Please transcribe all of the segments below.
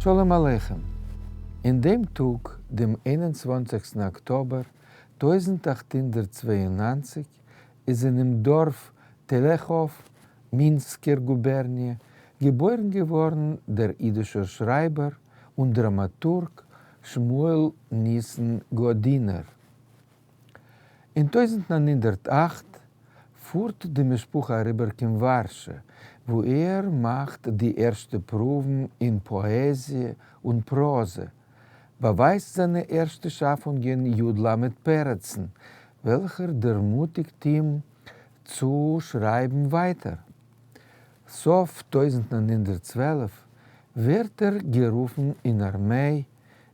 שלום עליכם! אין דעם טאג, דעם 21סטן אקטאבער 1892, איז אינעם דארף טעלעכאוו, מינסקער גובערניע, געבוירן געווארן דער אידישער שרייבער און דראמאטורג שמואל ניסן גאדינער. אין 1908 פארט די משפחה אריבער קיין ווארשע, וואו ער מאכט די ערשטע פרואוון אין פאעזיע און פראזע, באווייזט זיינע ערשטע שאפונגען י. ל. פרצן, וועלכער דערמוטיגט אים צו שרייבן ווייטער. סוף 1912 ווערט ער גערופן אין ארמיי,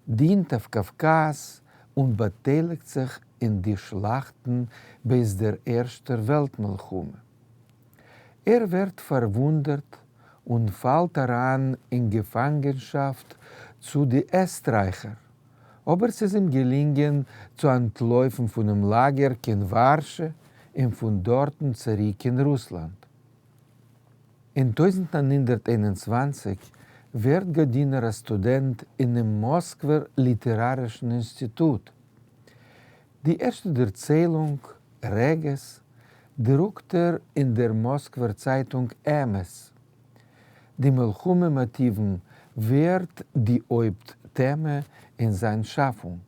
דינט אויף קאווקאז און באטייליגט זיך אין די שלאכטן בעת דער ערשטער וועלט מלחמה. ער ווערט פארוואונדערט און פאלט אריין אין געפאנגענשאפט צו די עסטרייכער, אבער ס'איז אים געלינגען צו אנטלויפן פונעם לאגער קיין ווארשע און פון דארטן צוריק קיין רוסלאנד. אין 1921 ווערט גאדינער א סטודענט אינעם מאסקווער ליטערארישן אינסטיטוט. די ערשטע דערציילונג, רגעס, דרוקט ער אין דער מאסקווער צייטונג אמת. די מלחמה מאטיוון ווערט די הויפט טעמע אין זיין שאפונג.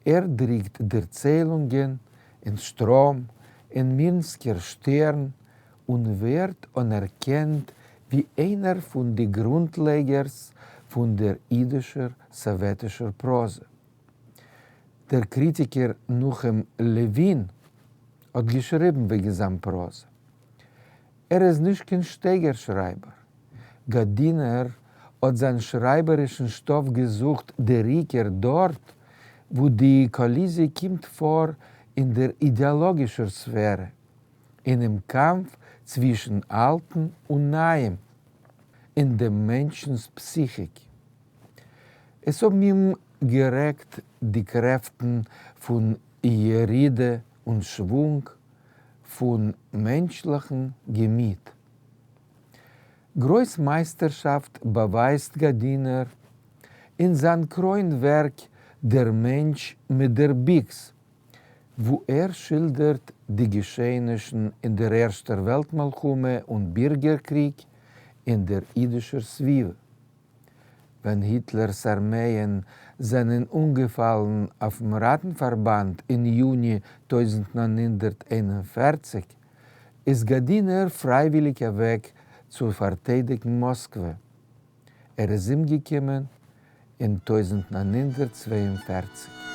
ער דריקט דערציילונגען אין שטראם, אין מינסקער שטערן, און ווערט אנערקענט ווי איינער פון די גרונטלייגערס פון דער אידישער סאוועטישער פראזע. דער קריטיקער נחום לעווין האט געשריבן וועגן זיין פראזע. ער איז נישט קיין שטייגער שרייבער. גאדינער האט זיין שרייבערישן שטאף געזוכט דער עיקר דארט וואו די קאליזיע קומט פאר אין דער אידעאלאגישער ספערע, אינעם קאמף צווישן אלטן און נייעם, אין דעם מענטשנ'ס פסיכיק. עס האבן אים גערעגט די קרעפטן פון ירידה און שוואונג פון מענטשליכן געמיט. גרויס מייסטערשאפט באווייזט גאדינער אין זיין קרוין ווערק דער מענטש מיט דער ביקס, וואו ער שילדערט די געשעענישן אין דער ערשטער וועלט מלחמה און בירגער קריג אין דער אידישער סביבה. ווען היטלער'ס ארמייען זענען אנגעפאלן אויפ'ן ראטן-פארבאנד אין יוני 1941, איז גאדינער פרייוויליג אוועק צו פארטיידיגן מאסקווע. ער איז אומגעקומען אין 1942.